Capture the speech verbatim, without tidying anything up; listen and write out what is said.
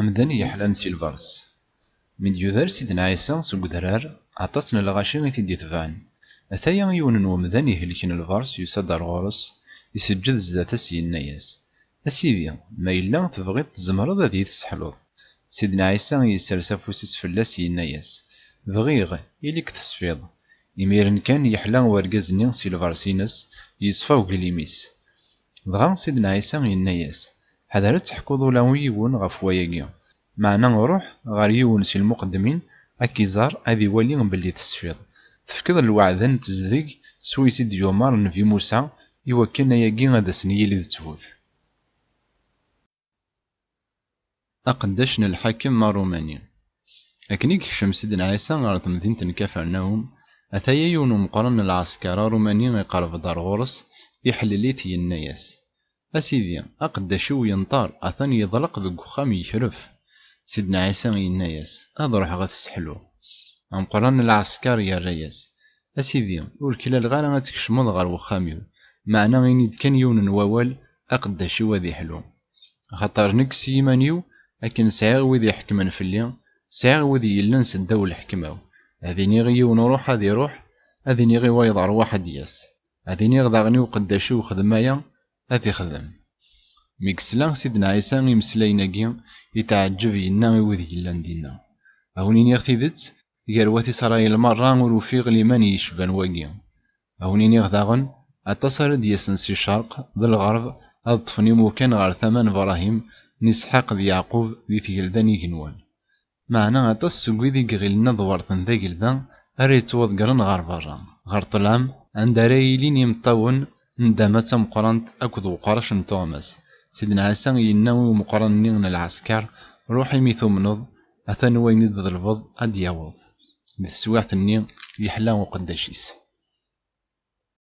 Amdan yeḥlan si lbers. Mi d-yuder Sidna Ɛisa seg udrar, aṭas n lɣaci i t-id-itebɛen. Ataya yiwen n wemdan ihelken lbers yusa-d ar ɣur-s, iseǧǧed zdat-s, yenna-yas: "A Sidi, ma yella tebɣiḍ, tzemreḍ ad iyi-tesseḥluḍ." Sidna Ɛisa yessers afus-is fell-as, yenna-yas: "Bɣiɣ, ili-k tesfiḍ." Imiren kan yeḥla urgaz-nni si lbers-ines, yeṣfa uglim-is. Dɣa Sidna Ɛisa yenna-yas: "Ḥader ad teḥkuḍ ula i yiwen ɣef wayagi, meɛna ruḥ ɣer yiwen si lmuqeddmin, ad k-iẓer, ad iwali belli tesfiḍ. Tefkiḍ lweɛda n tezdeg swayes i d-yumer Nnbi Musa, i wakken ayagi ad asen-yili d ttbut." Aqeddac n lḥakem arumani. Akken i yekcem Sidna Ɛisa ɣer temdint n Kafarnawum, ataya yiwen umeqqran n lɛesker arumani iqerreb-d ar ɣur-s, iḥellel-it, yenna-yas: "A Sidi, aqeddac-iw yenṭer, atan yeḍleq deg uxxam yekref." Sidna Ɛisa yenna-yas: "Ad ruḥeɣ ad t-sseḥluɣ." Ameqqran n lɛesker yerra-yas: "A Sidi, ur k-laleɣ ara ad tkecmeḍ ɣer uxxam-iw, meɛna ini-d kan yiwen n wawal, aqeddac-iw ad iḥlu. Axaṭer nekk s yiman-iw, akken sɛiɣ wid iḥekmen fell-i, sɛiɣ wid yellan seddaw lḥekma-w. Ad iniɣ i yiwen: 'Ruḥ,' ad iruḥ, ad iniɣ i wayeḍ: 'Rwaḥ,' ad d-yas. Ad iniɣ daɣen i uqeddac-iw: 'Xdem aya,' ad t-ixdem." Mi yesla Sidna Ɛisa imeslayen-agi, itɛeǧǧeb, yenna i wid yellan dinna: "A wen-iniɣ tidet, gar wat Isṛayil merra ur ufiɣ liman yecban wagi." A wen-iniɣ daɣen, aṭas ara d-yasen si ccerq d lɣerb, ad ṭṭfen imukan ɣer tama n Bṛahim, n Isḥaq d Yeɛqub di tgelda n igenwan. Meɛna aṭas seg wid i iɣilen ad ḍewṛten d agelda ara yettwaḍeggren ɣer beṛṛa, ɣer ṭṭlam, anda ara ilin imeṭṭawen n ddama d tameqqrant akked uqrac n tuɣmas. Sidna Ɛisa yenna i umeqqran-nni n lɛesker: "Ruḥ imi tumneḍ, atan wayen i d-tḍelbeḍ ad d-yaweḍ." Di teswiɛt-nni, yeḥla uqeddac-is.